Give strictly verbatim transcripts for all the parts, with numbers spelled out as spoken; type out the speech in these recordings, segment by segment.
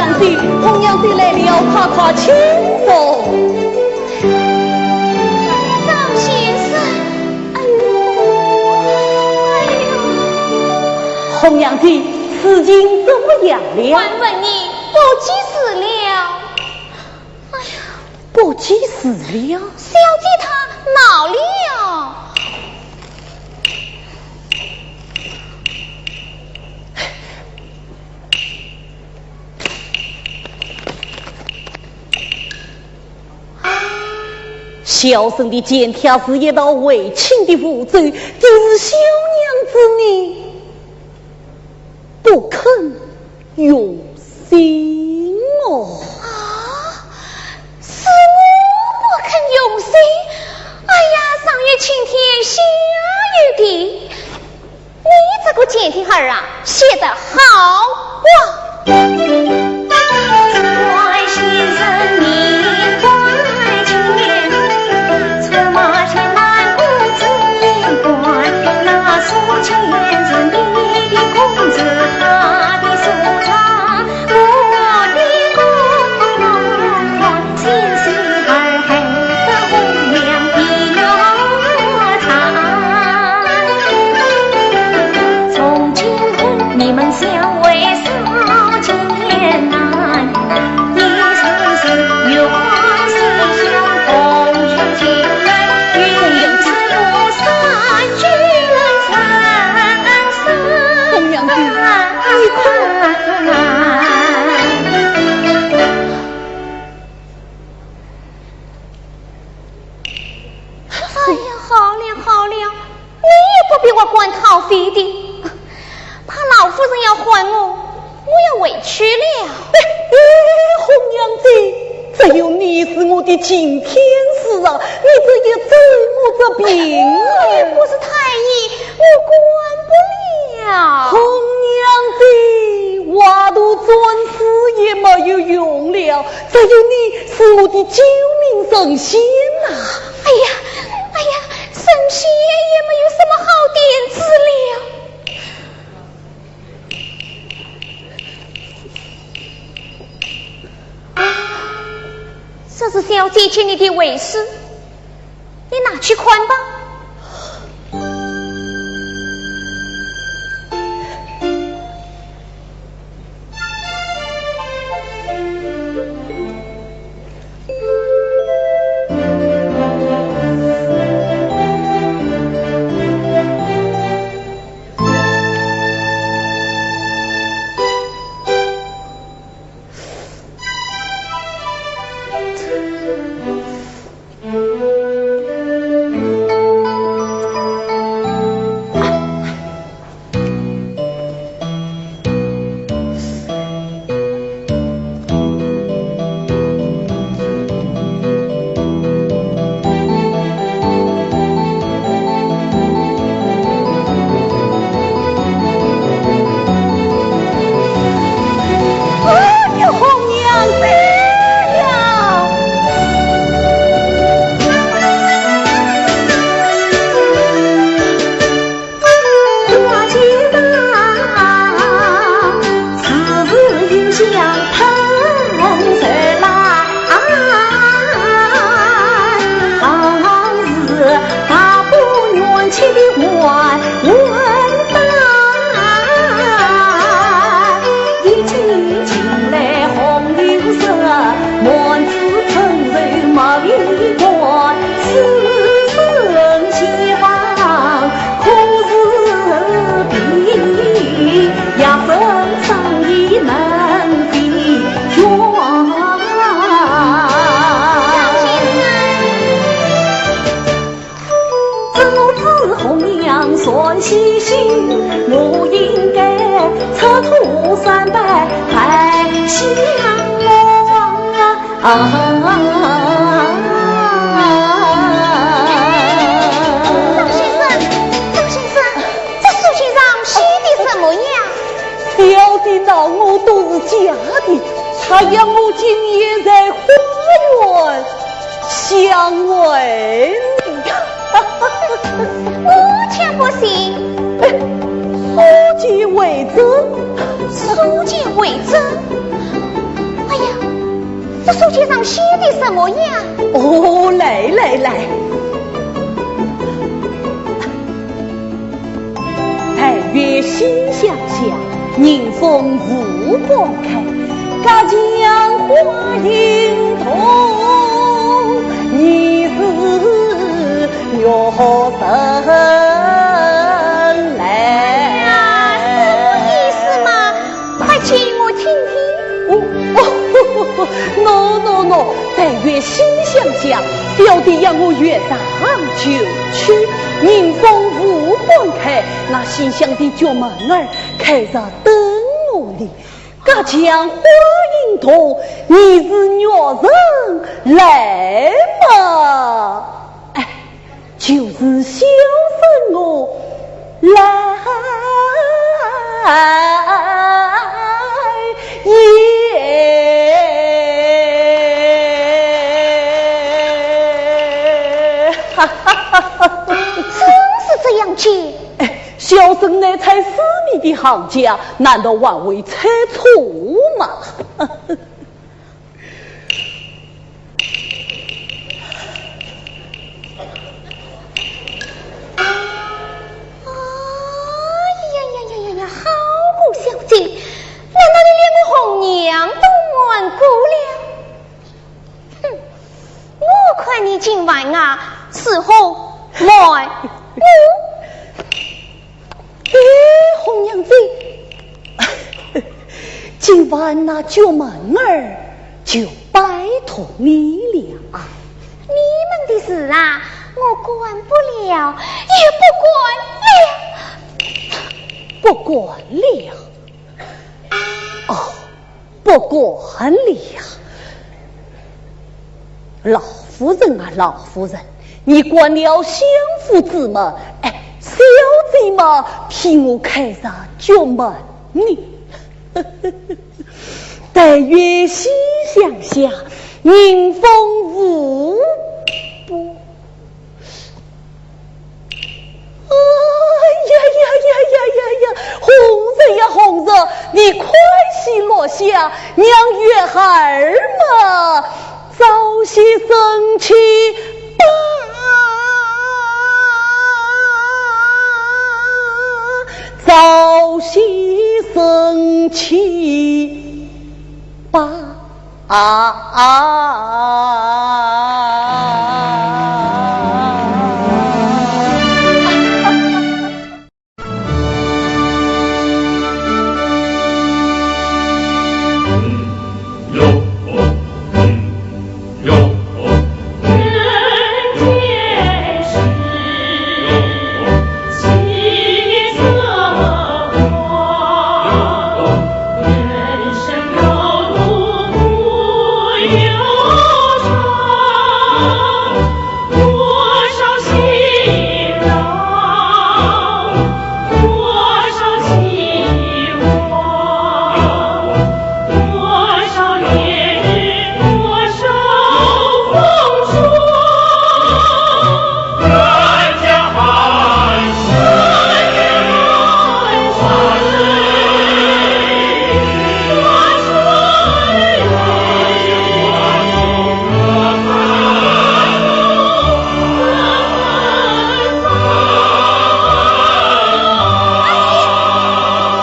娘子，红娘子来了，快快请坐。张先生，哎呦，哎呦。红娘子，事情怎么样了？还问你，不济事了。哎呀，不济事了？小姐她恼了。 小生的前帖是一道回亲的符咒，就是小娘子你不肯用心哦。啊，是我不肯用心？哎呀，上有青天，下有地， 你这个前帖儿啊，写得好啊！红娘子，你看。 哎呀，好了好了，你也不必我管讨饭的，怕老夫人要唤我，我要回去了。哎，哎，红娘子，只有你是我的晴天使啊，你这一走我这病啊。哎，不是太医，我管不了。红娘子，话都转世也没有用了， 只有你是我的救命神仙呐。哎呀，哎呀，神仙也没有什么好点子了。这是小姐给你的回书，你拿去看吧。 哎呀，红娘子呀！ 张先生，张先生，这书信上写的什么呀？小姐恼我都是假的，她要我今夜在花园相会。我却不信。哎，书接为证。书接为证？这书签上写的什么呀？哦，来来来，但愿心向下，迎风无半开，隔墙观影同，疑是玉人来。哎呀，什么意思嘛？ 快讲我听听。哦，哦，no no no，但愿心向下，小弟要我越上就去，迎风无半开，那心向的角门儿开着等我哩。隔墙观影同，疑是玉人来嘛。哎， 就是小生我来也。真是这样讲？哎，小生乃猜诗谜的行家，难道还会猜错吗？ 哎呀呀呀呀呀，好个小姐，难道你连我红娘都瞒过了？哼，我看你今晚啊，是否瞒我？哎，红娘子，今晚那角门儿 就拜托你了。你们的事啊，我管不了，也不管了。不管了？哦，不管了。老夫人啊，老夫人，你关了相府之门，哎，小姐嘛，替我开着角门呢。 但愿心向下，迎风无波。哎呀呀呀呀呀呀！红人呀红人，你快些落下，让月儿嘛 早些生气吧，早些生气吧。啊啊！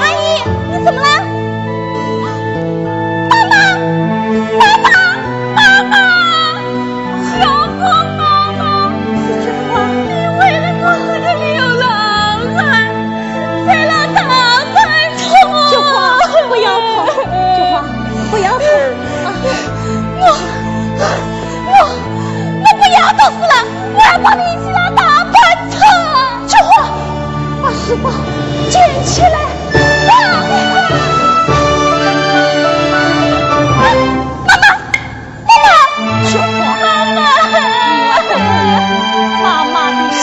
阿姨，你怎么了？爸爸，爸爸，爸爸！ 小花妈妈，你为了我的刘郎来，在那大山中。小花，不要哭，小花，不要哭。啊，我，我，我不要毒死了，我要帮你一起拿大板车。小花，把书包捡起来。啊，妈妈。 妈妈，妈妈，妈妈的心。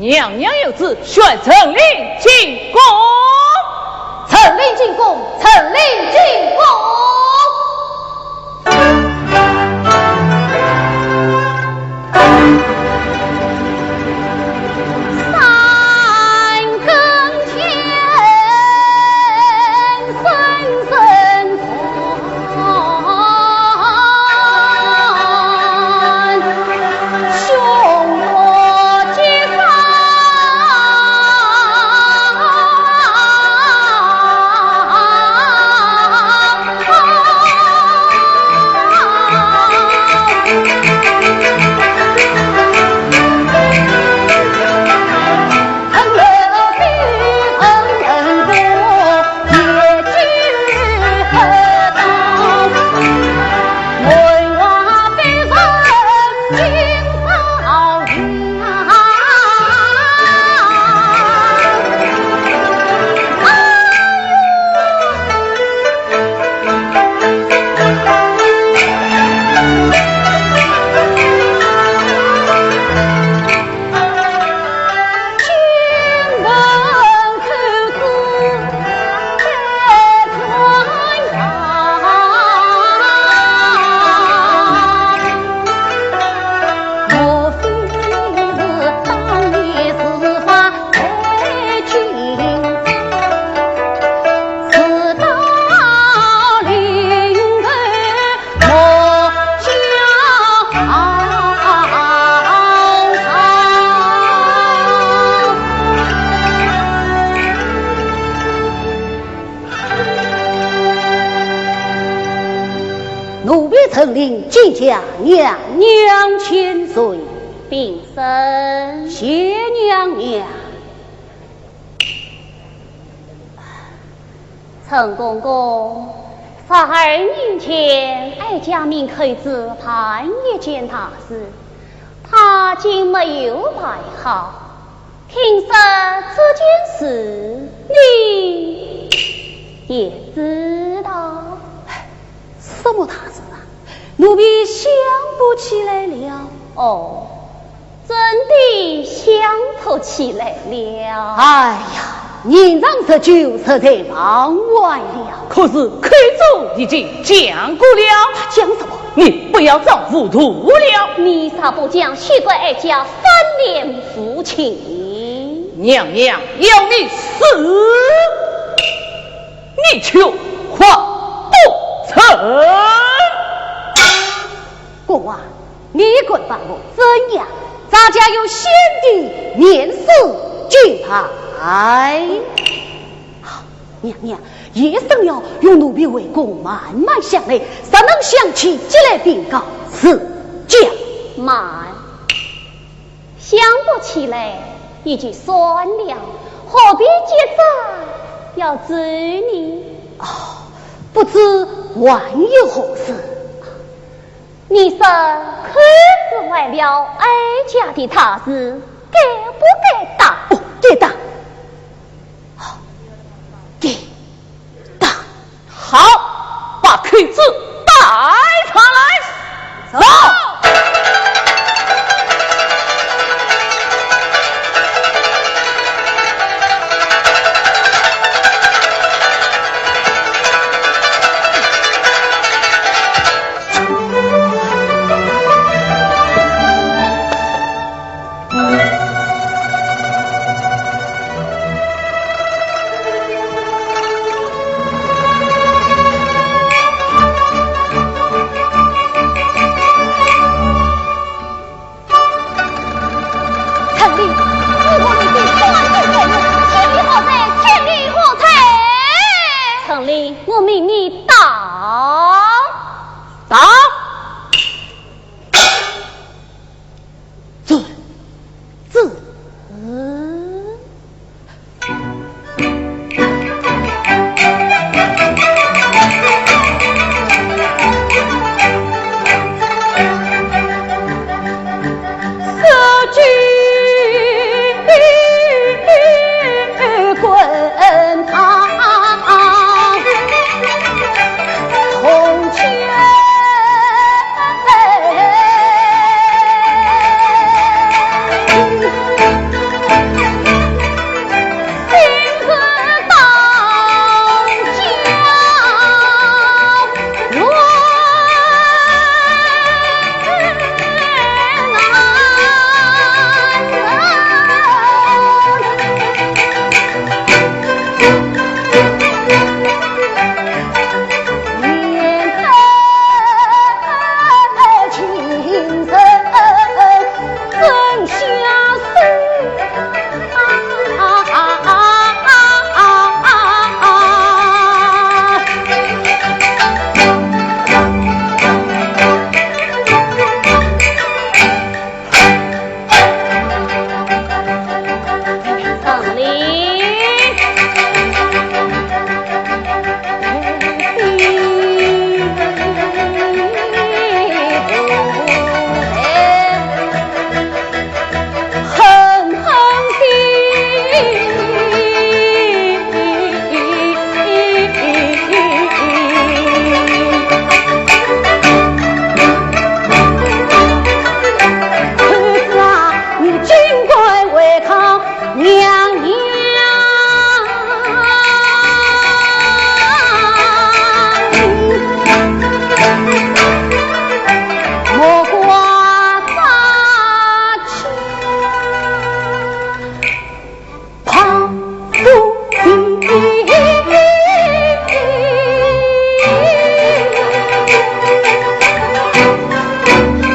娘娘有旨，宣陈琳进宫。陈琳进宫，陈琳进宫。陈琳见驾，娘娘千岁。平身。谢娘娘。 陈公公，十二年前，哀家命寇珠办一件大事，她竟没有办好。听说这件事你也知道？什么大事啊？奴婢想不起来了。哦， 真的想不起来了。哎呀，年长日久，实在忘怀了。可是寇珠已经讲过了。讲什么？你不要装糊涂了。你若不讲，休怪哀家翻脸无情。娘娘要你死，你就活不成。公啊， 你敢把我怎样？咱家有先帝面世祭拜。娘娘，夜深了，容奴婢回宫慢慢想来，若能想起即来禀告，是将。慢，想不起来也就算了，何必急着要走呢？哦，不知还有何事？ 你说寇珠坏了哀家的大事，该不该打？哦，该打。好，该打。好，把寇珠带上来。走。陈琳，你我已经断绝干系，千里何罪？千里何罪？陈琳，我命你打。打。 子，子。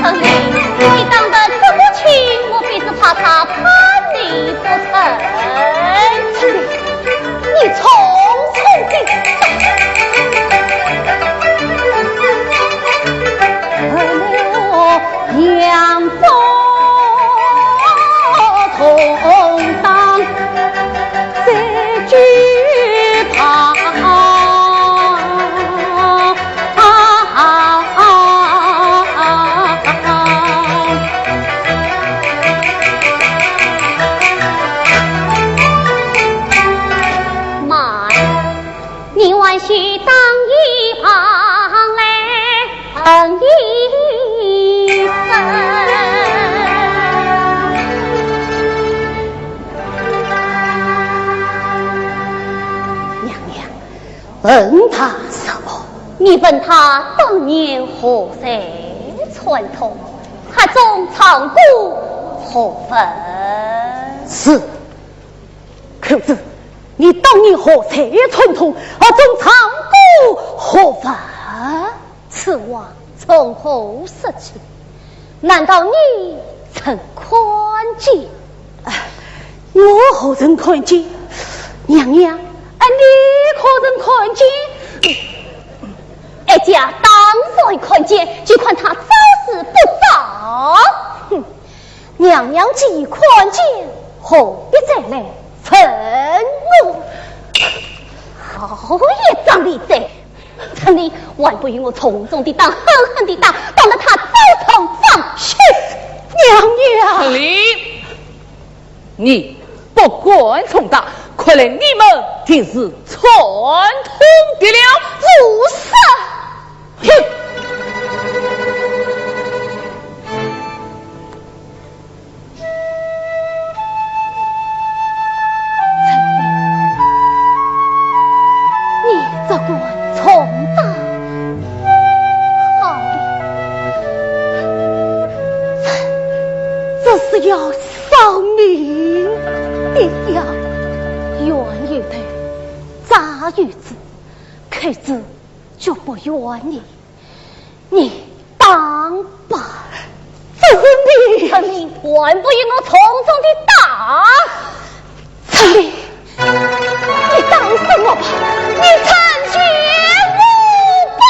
陈琳，你打得这么轻，我便是怕他判你不成。陈琳，你重重的打。娘不同当，谁惧怕？慢，你还需当一旁来。 等一等。娘娘，问他什么？你问他当年和谁串通，盒中藏过何物？是。 寇珠，你当年和谁串通，盒中藏过何物？此话从何说起？难道你曾看见？哎，我何曾看见？娘娘，哎，你可曾看见？哀家当然看见，只看他招是不招。哼， 娘娘既看见，何必再来问我？好一张利嘴！陈琳，还不与我重重地打，狠狠地打，打得他招状放血！娘娘！陈琳，你不敢重打，看来你们定是串通的了。如此。哼！ 你只管重打。好了，这，这是要丧命的呀！冤有头，债有主，寇珠绝不怨你。 你打吧。这是你！陈琳，还不与我重重地打？陈琳，你打死我吧，你成全我吧！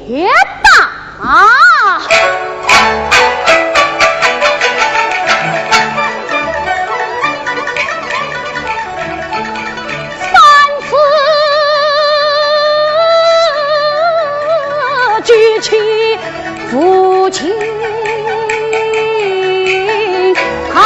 也打！ 三次举起父亲。啊！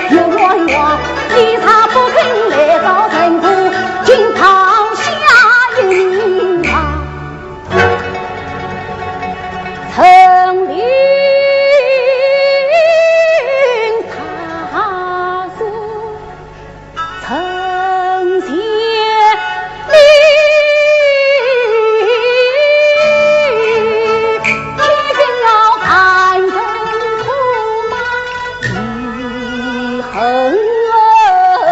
有冤枉，你他不肯来到陈府，今朝下一啊。陈令他是 臣妾命，天要看人苦吗？你恨啊！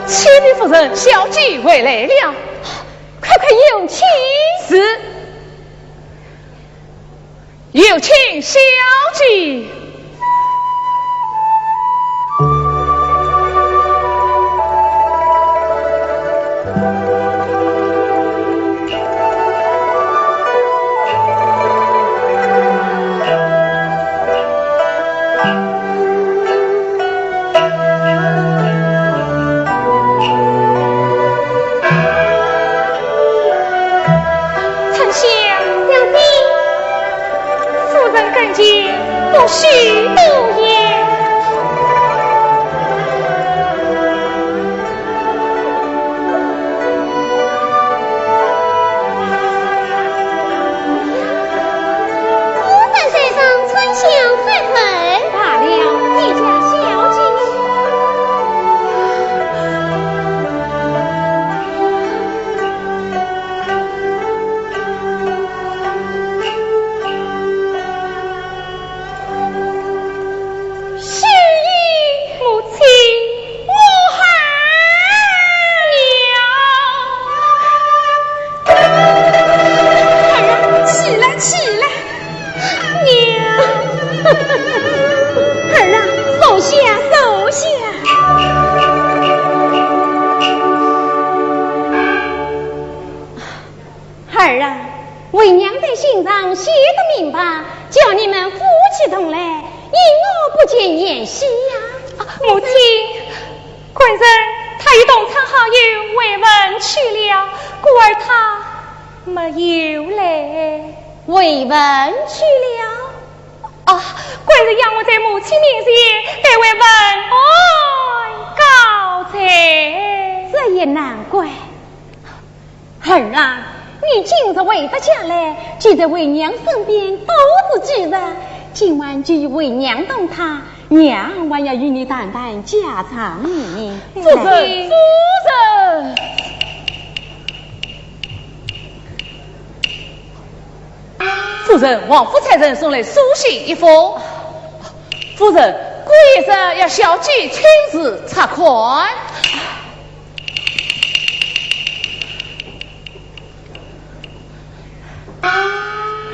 启禀夫人，小姐回来了。快快有请。是。 有请小姐。丞相。小姐。夫人跟前不许多言。 夫人在上，春香在后。罢了，你家小姐。为娘在信上写得明白，叫你们夫妻同来，因何不见贤婿呀？啊，母亲，官人他与同窗好友回文去了，故而他没有来。回文去了？啊，官人让我在母亲面前代为问安告罪。这也难怪。 儿啊，你今日回得家来，就在为娘身边多住几日。今晚就与为娘同榻，娘还要与你谈谈家常呢。夫人，夫人。夫人，王府差人送来书信一封。夫人，姑爷说要小姐亲自察看。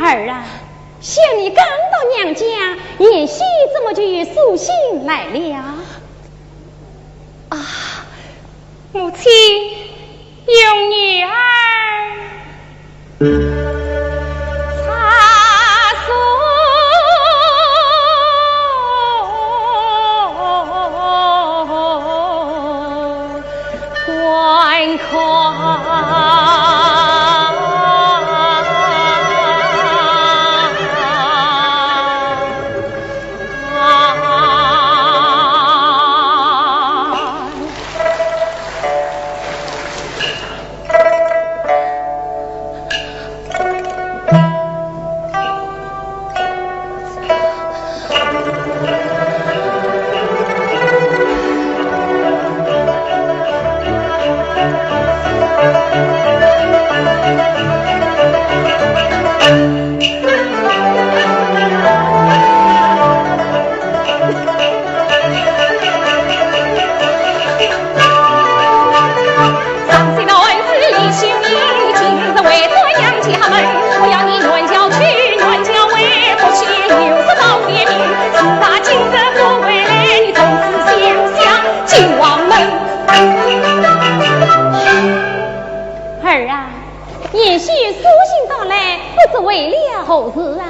儿啊，想你刚到娘家，贤婿怎么就有书信来了？啊，母亲，容女儿查书观看。 儿啊，贤婿书信到来，不知为了何事啊？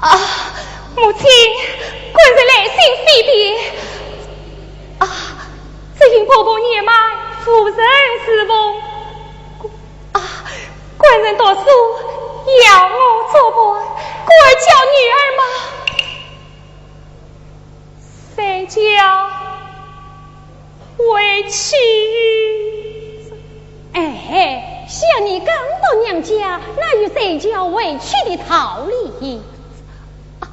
啊，母亲，官人来信非别。啊，只因婆婆年迈，无人侍奉。啊，官人读书，要我作伴，故而叫女儿嘛。 随轿回去。哎，想你刚到娘家，哪有随轿回去的道理？啊，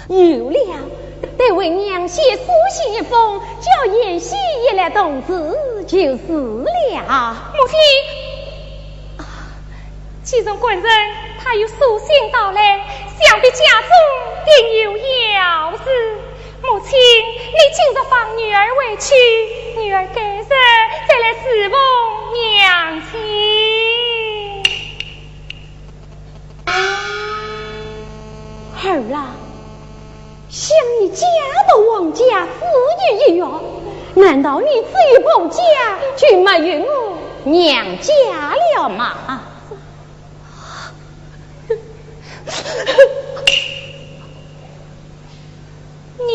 有了，待为娘写书信一封，叫贤婿也来同住就是了。母亲，啊， 既然官人他有书信到来，想必家中定有要事。母亲，你今日放女儿回去，女儿改日再来侍奉娘亲。儿啊， 想你嫁到王家只有一月，难道你只有婆家就没有我娘家了吗？娘。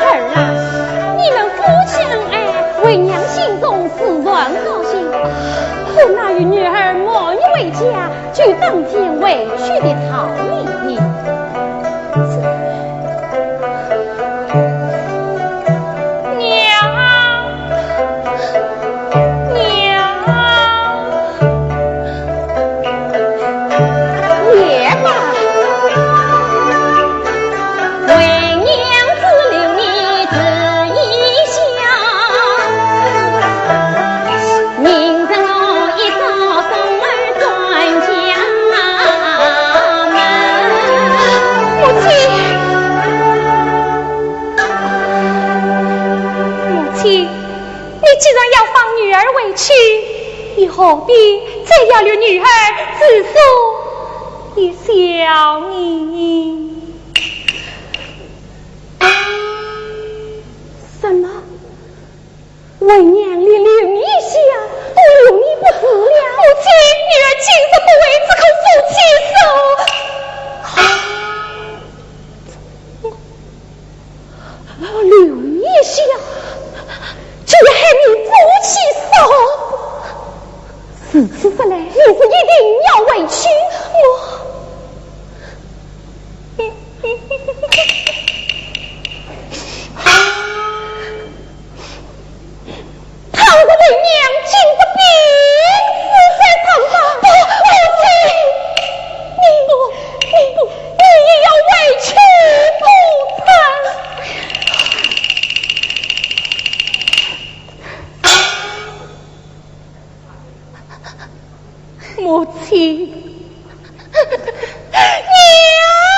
儿啊，你们夫妻恩爱，为娘心中自然高兴，可哪有女儿满月回家就当天回去的道理呢？何必再要刘女儿住宿一宵呢？什么？为娘连刘一宵都留你不住了？母亲，女儿今日不回，只恐夫妻受啊，刘一宵，就要害你夫妻受。如此说来，你是一定要回去。我，倘若为娘今日病死在床上，不，母亲，你，你，你也要回去不成？母亲，娘啊！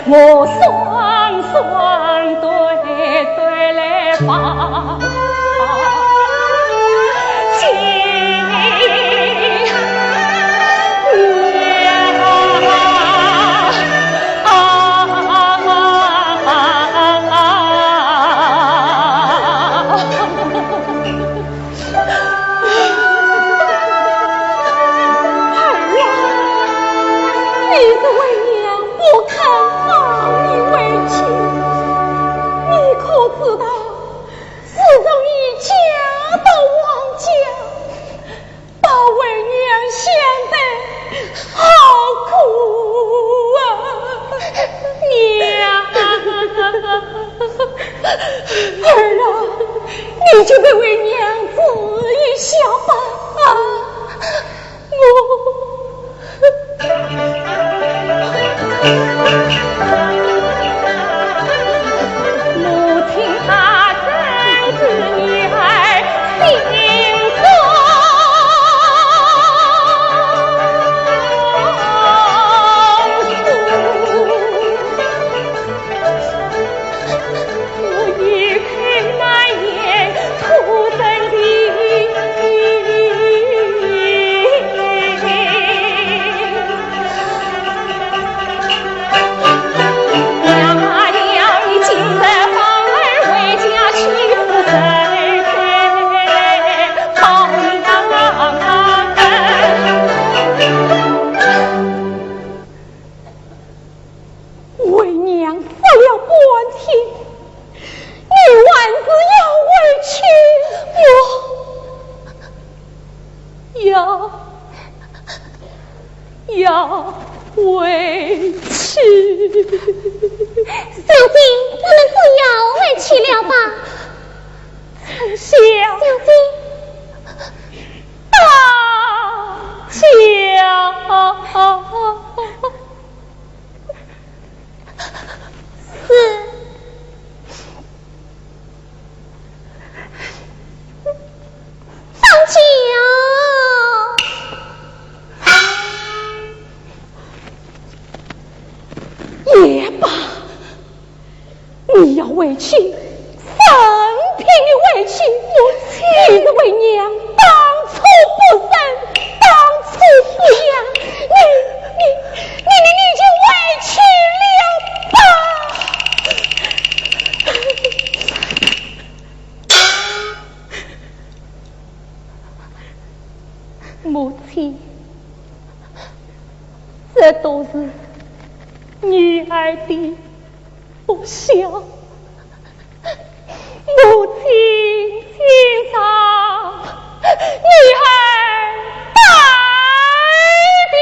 我双双对对来抱紧。儿啊，你是为娘不肯放你回去，你可知道，自从你嫁到王家，把为娘想得好苦啊，娘。儿啊，你就给为娘止一笑吧，啊，我。母亲她真是女儿心中为娘说了半天，你还是要回去？我要，要回去。小姐，我们不要回去了吧？春香。小姐。大姐。 是。上轿。也罢，你要回去，任凭你回去，你是为娘当初不仁，当初不养，你，你，你，你，你就回去了吧。 母亲，这都是女儿的不孝。母亲情长，女儿担的。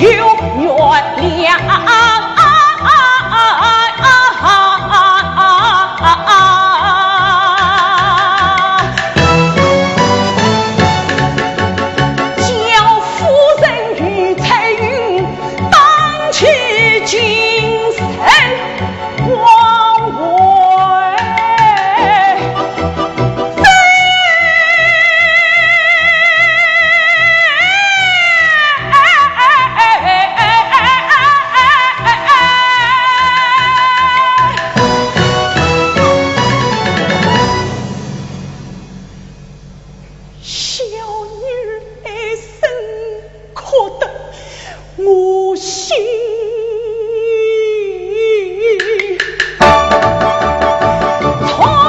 有月亮。叫夫人与彩云当去金山。 小女儿哀声哭得我心痛。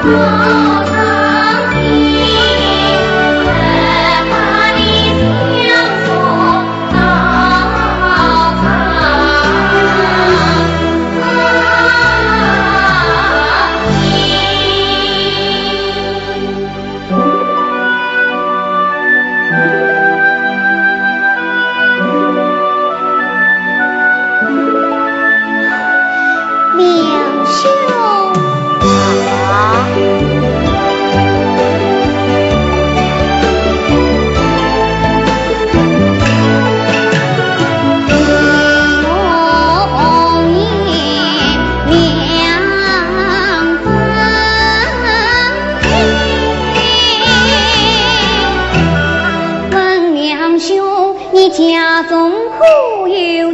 梁兄啊，问梁兄，你家中可有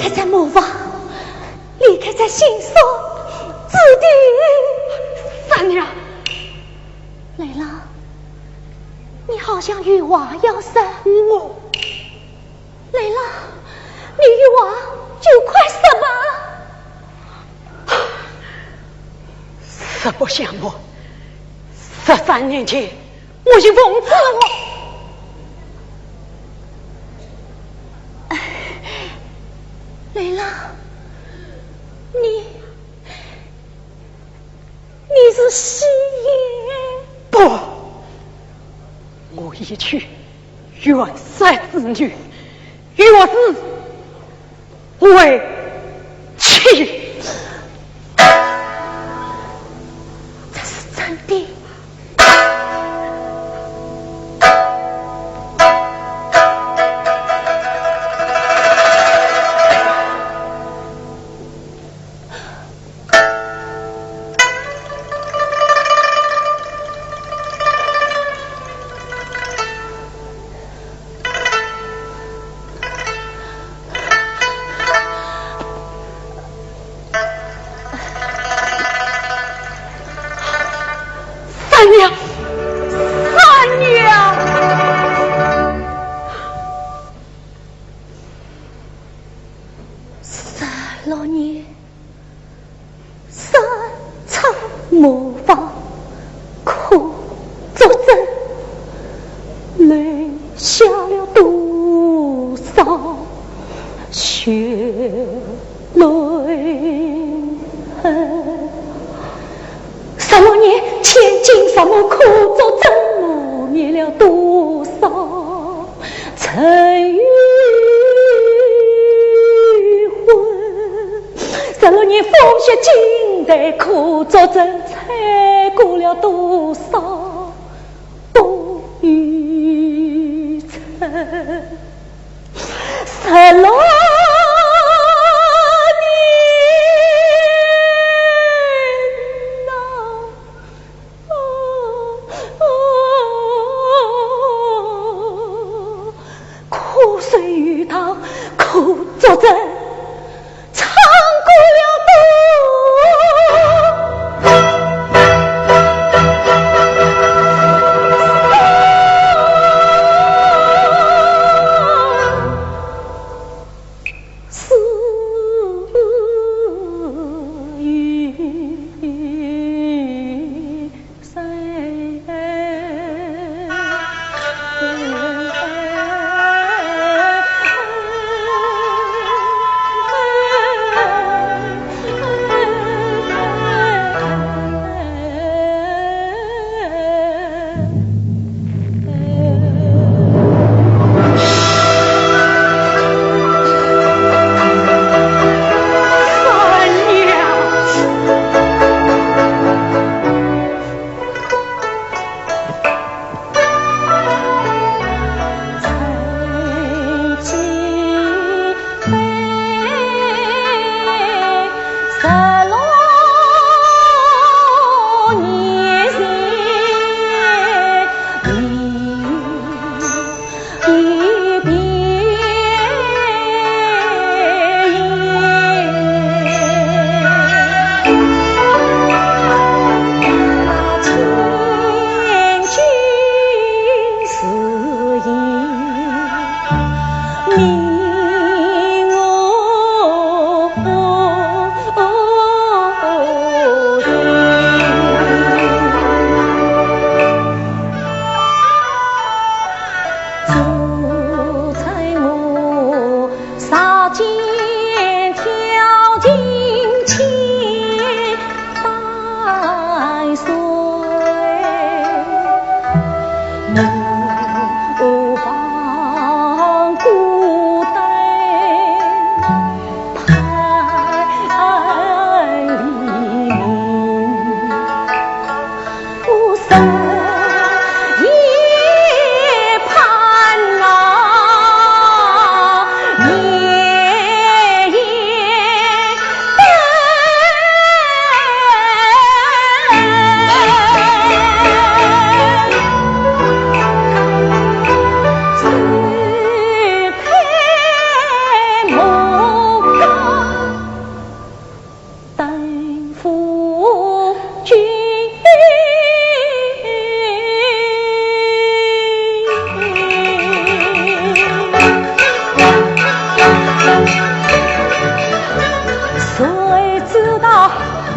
在磨坊，离开这心酸之地。三娘，雷郎，你好像有话要说。我，雷郎，你有话就快说吧。实不相瞒，十三年前，我就奉旨了。雷郎，你，你是戏言？不，我已娶袁氏之女，袁氏为妻。这是真的。三娘，三娘！十六年，三朝模仿，可作证，留下了多少血泪痕？十六年前，金什么可作证，磨灭了多少 尘与灰，十六年风雪惊雷可作证，踩过了多少风雨尘。十六年呐， 苦水与汤可作证，尝过了多少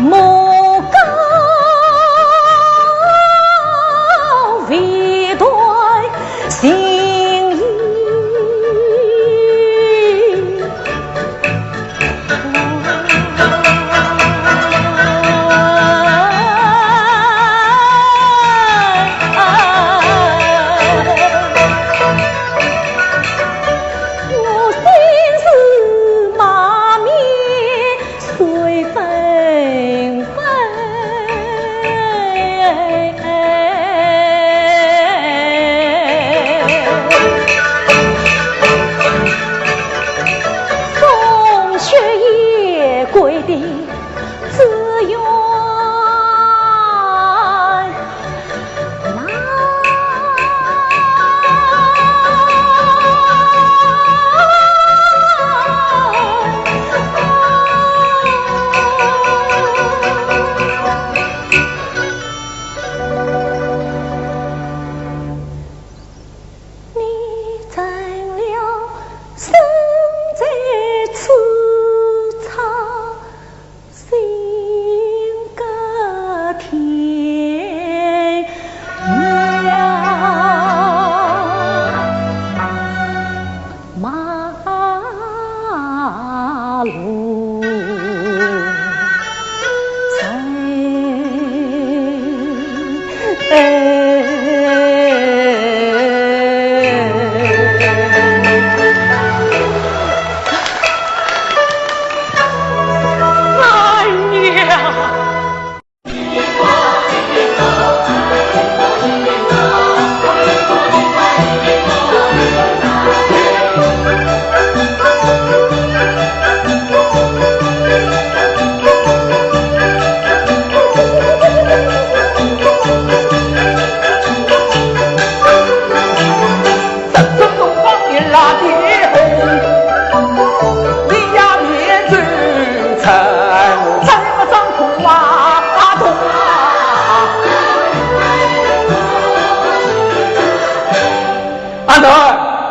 莫教未断情意。我心事满面 谁分分？风雪夜归的志愿。 你成了身在此场 心隔天涯。马路人。 哎呀！阿囡，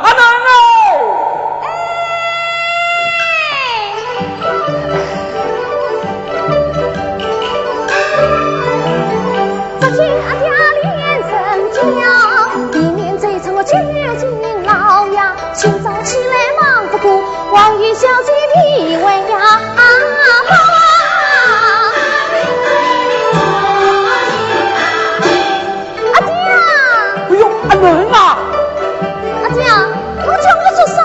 阿囡哦！ 只见阿爹连声叫，一面追出我九斤老爷，清早起来忙不过，黄鱼小姐未喂呀。阿爹啊！哎呦，阿囡啊！阿爹啊，侬叫我做啥？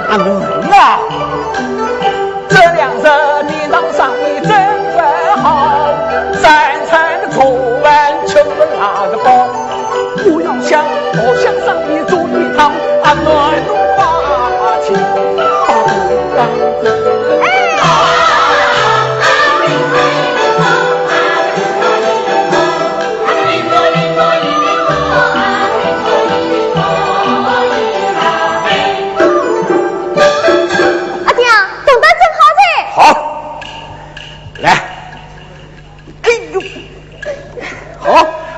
阿囡啊！ 这两日你到上面真不好，三餐的昨晚吃了那个饱，我要想，我想上面做一趟，啊，暖暖快去。哎。阿爹啊， 动得真好嘞！好，来，哎呦，好，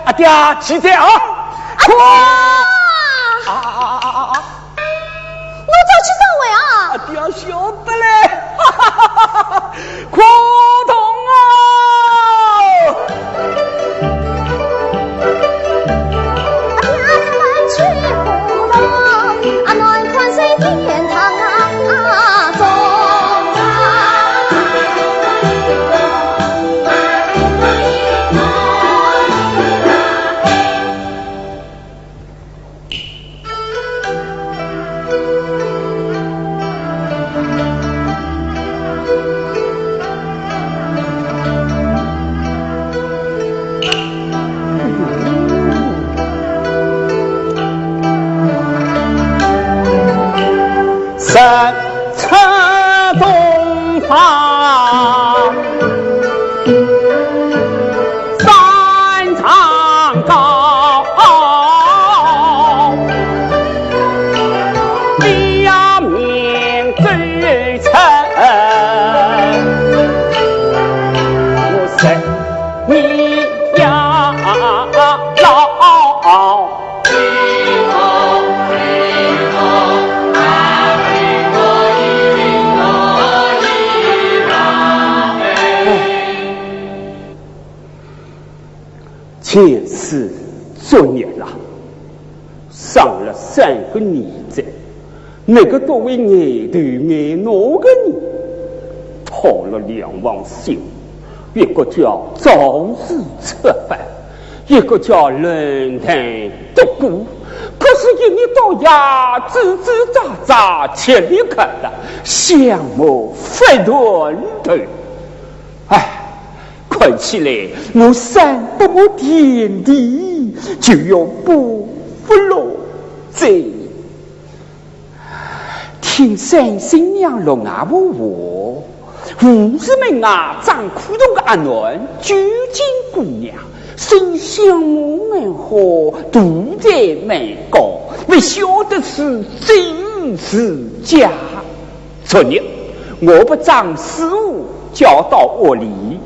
阿爹起来啊！阿爹！啊啊啊啊啊！我早去找回啊！阿爹晓得嘞，哈哈哈哈哈！苦痛啊！前世作孽了，生了三个儿子，那个作为眼头眼脑的人，讨了两房小，一个叫赵氏吃饭，一个叫冷淡独孤，可是一日到夜吱吱喳喳，吃力看了，相骂发断头。唉， 看起来，我三不五田地就要不服了哉。听三新娘陆阿婆话，吴氏门外张苦头个阿囡，九斤姑娘，生相貌蛮好，肚才蛮高，不晓得是真是假。昨日，我把张师傅叫到屋里，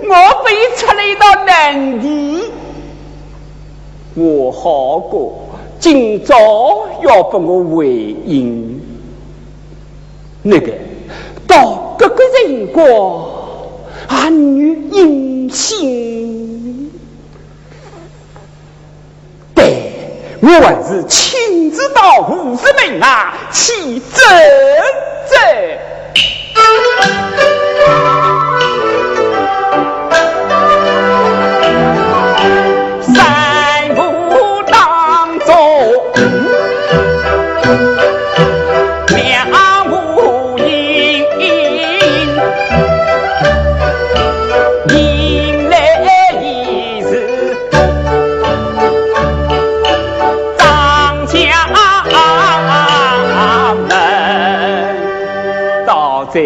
我被出了一道难题，我好过今朝要拨我回应。那个，到搿个辰光，还有音信。 对，我还是亲自到吴氏门外去走走。三步当中，两步一。 迎来一时张家门。到哉。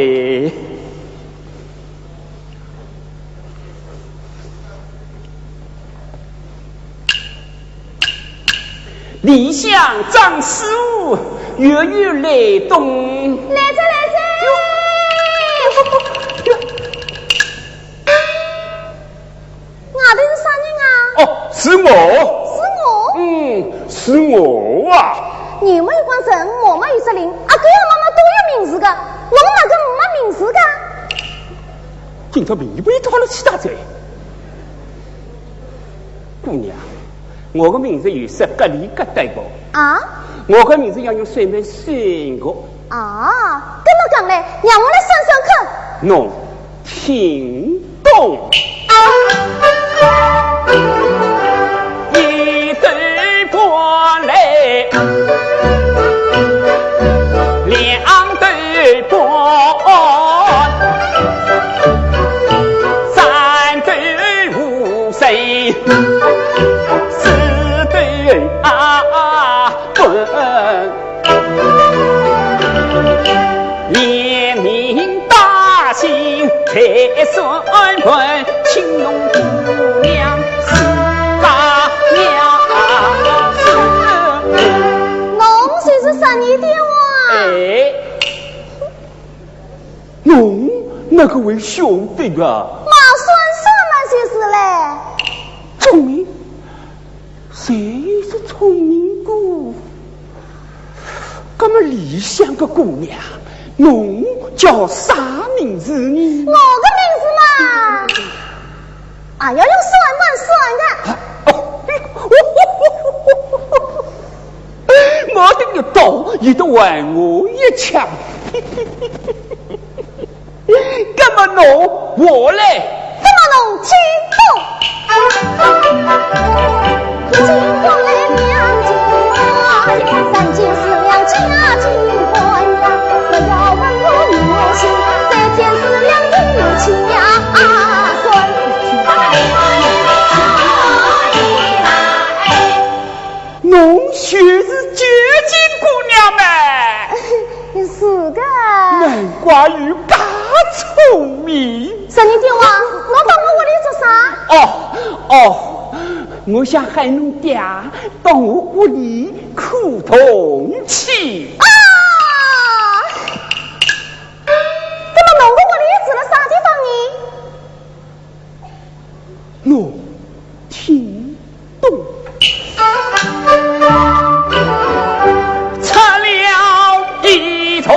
里向张师傅，月月来东。来哉，来哉。哟，哟。外头是啥人啊？哦，是我。是我？嗯，是我啊。你们一帮人，我们有只灵，啊，搿样妈妈都有名字个，侬哪个没名字个？今朝皮皮脱了去打哉。 姑娘，我个名字有啥个里个对不？啊？我个名字要用算盘算个。啊，搿么讲嘞，让我来算算看。侬听懂。一对半来，两对半。 三对五岁，四对啊分。连名带姓才算完，请侬姑娘自家明白。侬就是十二点哇？哎。 侬哪个会晓得个？马算算嘛就是嘞。聪明，谁是聪明个？那么里向个姑娘，侬叫啥名字呢？我个名字嘛， 啊，要用算盘算个。啊，哦，我等于到，伊都还我一枪。那么侬，我嘞？那么侬听懂。 侬就是九斤姑娘么？是个。难怪有介聪明。十二点哇，侬到我屋里做啥？哦，哦，我想喊侬爹到我屋里看空气。啊！ 那么侬个屋里住了啥地方呢？侬听懂。拆了一座，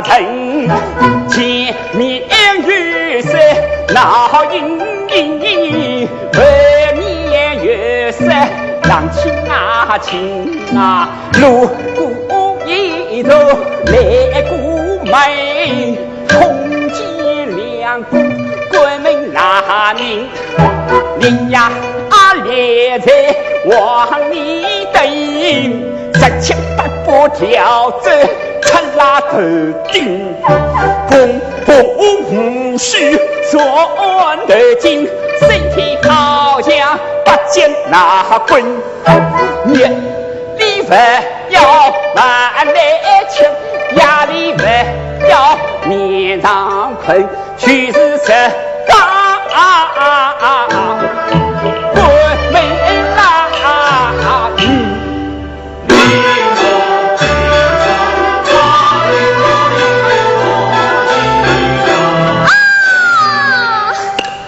人前面有山闹盈盈，后面有山浪清啊清啊。路过一座来过门，空见两个关门拉门。 林呀啊，来在往里等，十七八步跳走出拉头顶，风风雨雨算得尽，身体好像八斤那棍，夜里不要慢来吃，夜里不要面上困。 就是这个关门啦。啊，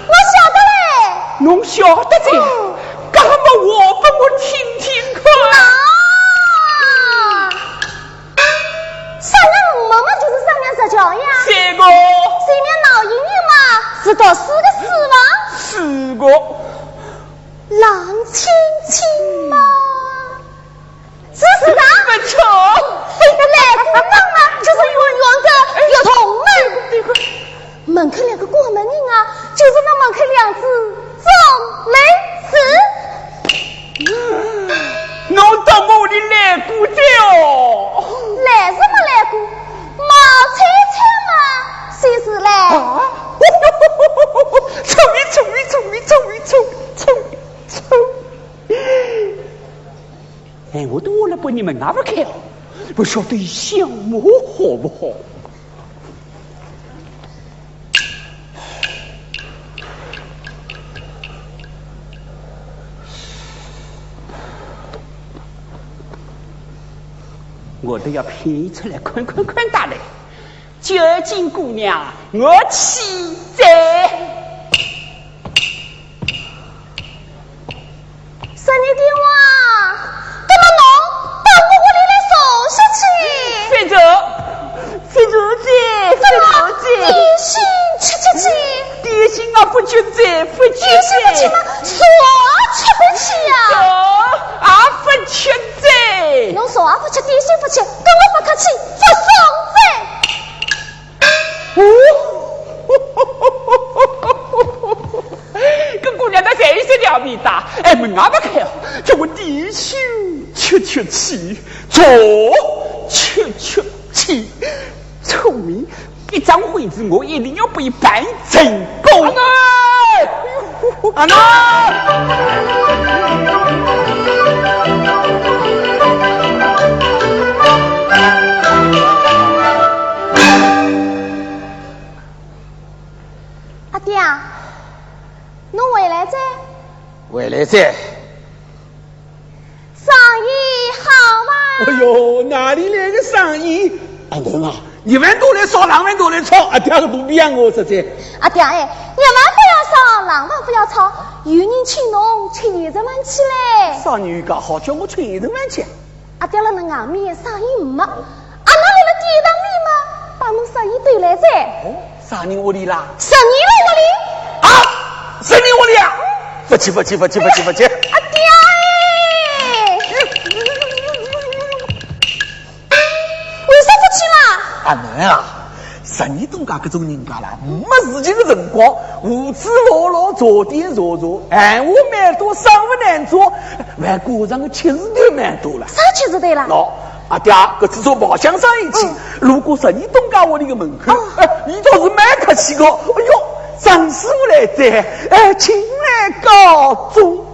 我晓得嘞。侬晓得的？嗯。搿么话拨我听听看。啊。 三月五毛嘛，就是三月十九呀。三个。前面闹盈盈嘛，是读书个书房。四个。浪清清嘛，是食堂。不错。来过门嘛，就是圆圆个圆筒门。对个。 门口两个过门人啊，就是那门口两只长门子。侬到我屋里来过的哦。来是没来过，毛菜菜嘛，算是来。啊？聪明，聪明，聪明，聪明，聪明，聪明，聪明。哎，我都忘了拨你门牙勿开哦，不晓得想我好不好？ 我都要骗出来看看看大嘞。究竟姑娘，我岂在？ 十二点哇，搿么侬到我屋里来坐歇去。小姐，小姐，小姐。点心吃吃去。点心啊，不吃的，不吃的。点心不吃嘛，茶吃不吃呀？茶啊，不吃的。侬茶也不吃，点心不吃，跟我不客气，不送饭。 哦，搿姑娘倒侪有些条面的，哎，门也勿开哦，叫我点心吃吃去，茶吃吃去，聪明，一张会子我一定要拨伊办成功。阿囡，阿囡。 阿爹，侬回来哉？回来哉。生意好伐？哎哟，哪里来个生意？阿囡啊，日饭都来烧，冷饭都来炒，阿爹个肚皮养我实在。阿爹哎，日饭勿要烧，冷饭勿要炒，有人请侬吃宴席饭去嘞。啥人家好叫我吃宴席饭去？ 阿爹辣侬外面生意没，阿囡辣辣店堂里嘛，帮侬生意对来哉。哦，啥人屋里啦？十二楼屋里。啊，十二楼屋里啊？勿去，勿去，勿去，勿去，勿去。阿爹哎，为啥勿去啦？阿囡啊， 十二东家搿种人家啦，没事情个辰光，胡子牢牢，坐点坐坐，闲话蛮多，生活难做，还过上个七字头蛮多了。啥七字头啦？喏，阿爹，搿次做包厢生意去，嗯。路过十二东家屋里个门口，哦。哎，伊倒是蛮客气个。哎哟，张师傅来哉，哎，请来告终。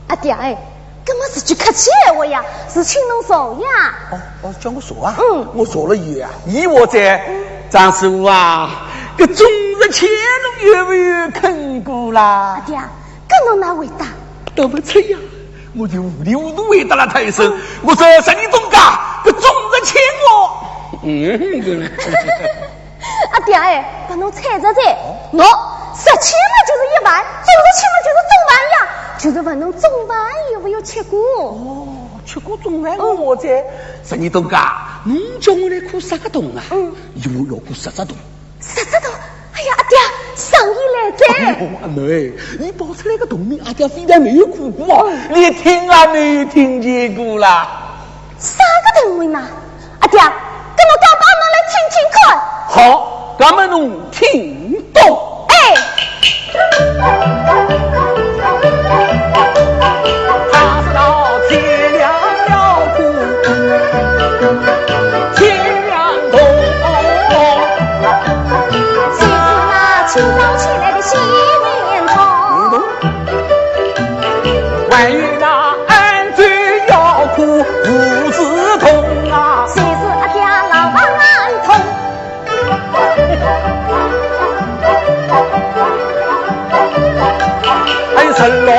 阿爹哎， 搿么是句客气闲话呀，是请侬坐呀。哦，哦，叫我坐啊？嗯。我坐了以后啊，伊话哉，嗯。张师傅啊，搿种日脚侬有没有困过啦？阿爹，搿侬哪回答？答勿出呀，我就糊里糊涂回答了他一声。嗯。我说，十二东家，搿种日脚我，嗯，搿 阿爹哎，拨侬猜着哉。喏，日脚嘛就是一饭，中日脚嘛就是中饭呀，就是问侬中饭有没有吃过？哦，吃过中饭我话哉。十二东家，侬叫我来看啥个洞啊？嗯。伊要看十只洞。十只洞？哎呀，阿爹，生意来哉！哎哟，阿囡，伊报出来个洞名，阿爹非但没有看过啊，嗯。连听也没有听见过啦。啥个洞名啊？阿爹，搿侬讲拨阿囡来听听看。好，搿么侬听。 懂。哎。他是到天亮了，天亮东。谁是那清早起来的洗面童？还有那安州要苦胡子童啊。谁是阿爹老王安童？ 还有陈老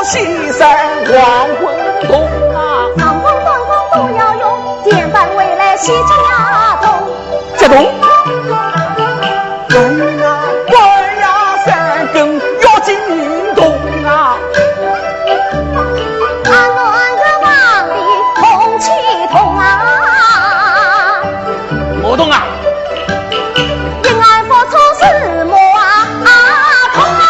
先生黄昏童啊。黄昏黄昏都要用，点半回来洗家童。这童。还有那关呀三更要进童啊。啊，我是王的同气童啊。我懂啊。 因俺付出什么啊？啊，痛啊！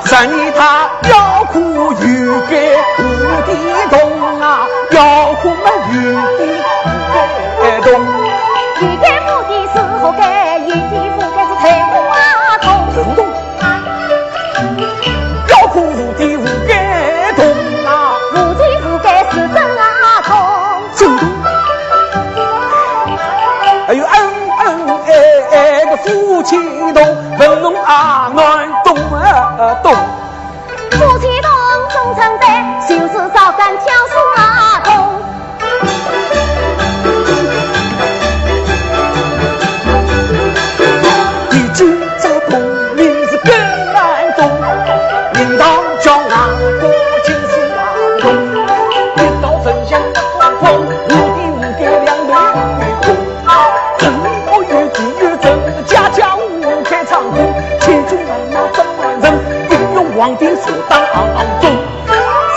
十年他要苦又该苦的痛啊，要苦嘛又该苦的痛。又该苦的是活该，又该苦的是罪过啊，痛。痛痛。 要苦无地无该痛啊，无地无该是真啊痛。真痛。还有恩恩爱爱的夫妻痛，问侬阿囡懂啊懂？夫妻痛总存在，就是早干挑事啊痛。 你今朝功名是更难懂，领导叫外国就是外国，领导丞相的风风，无地无该两头空。人民我有地有政，家家户户开仓库，千军万马怎么人，英雄皇帝坐当中。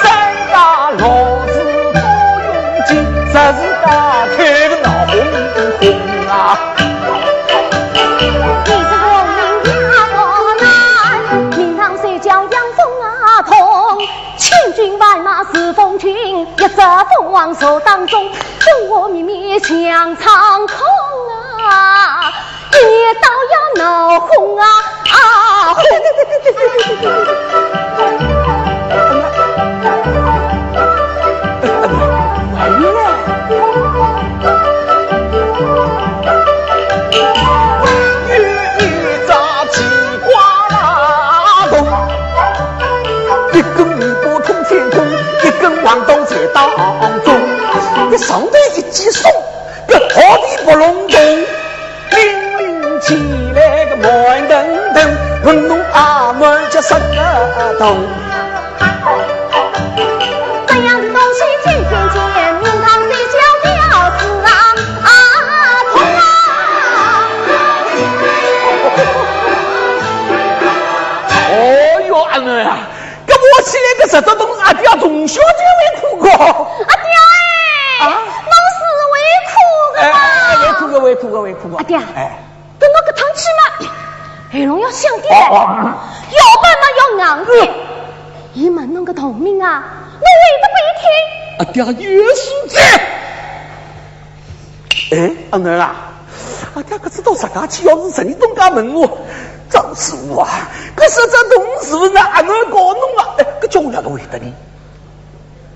三大老字不用紧，十字打开个闹哄哄啊。你是我名呀多难，名堂谁叫杨宗啊痛？千军万马是风群，一只凤凰手当中，中华秘密像苍空啊。 一年到夜闹哄啊，啊哄。还有呢？有一只西瓜大桶，一根尾巴通天空，一根黄豆在当中。一上头一记松， 搿好的不隆咚，拎拎起来个慢腾腾，问侬阿妹叫啥个东？这样的东西天天见，名堂谁叫婊子啊？啊，痛啊！哦哟，阿囡啊， 搿么起来搿十只洞，阿爹从小就会看个。阿爹哎，啊？侬是会看个伐？哎，哎，会看个，会看个，会看个。阿爹，哎。搿我搿趟去嘛，喉咙要响点唻，哦，哦。腰板嘛要硬点。嗯。伊问侬个洞名啊，侬会得拨伊听？阿爹有数哉。 哎，阿囡啊，阿爹搿次到石家庄去，要是十年东家问我，张师傅啊，搿十只洞是勿是阿囡教侬啊？哎，搿叫我哪能回答呢？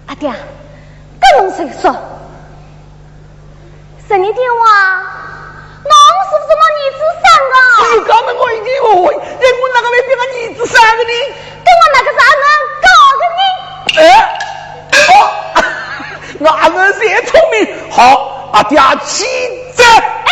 阿爹，搿侬先说。十年前啊，侬是勿是拿儿子生个？哎哟，搿么我一定后悔，哎，我哪个会变个儿子生个呢？搿我哪个是阿囡教个呢？哎，哦， 我阿囡侪聪明，好，阿爹记着。哎。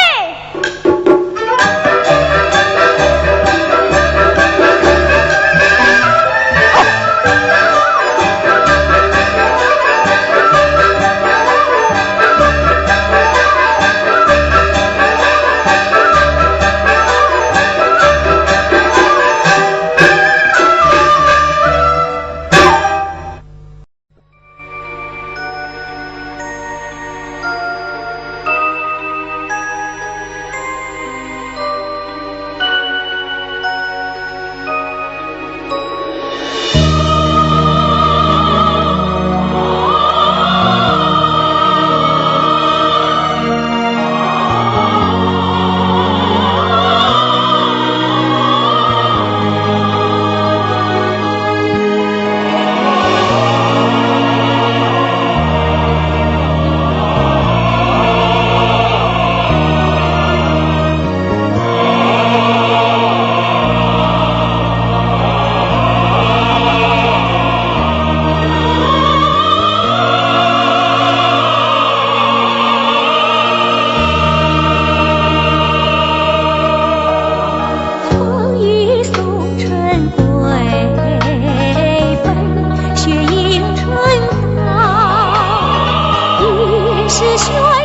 是说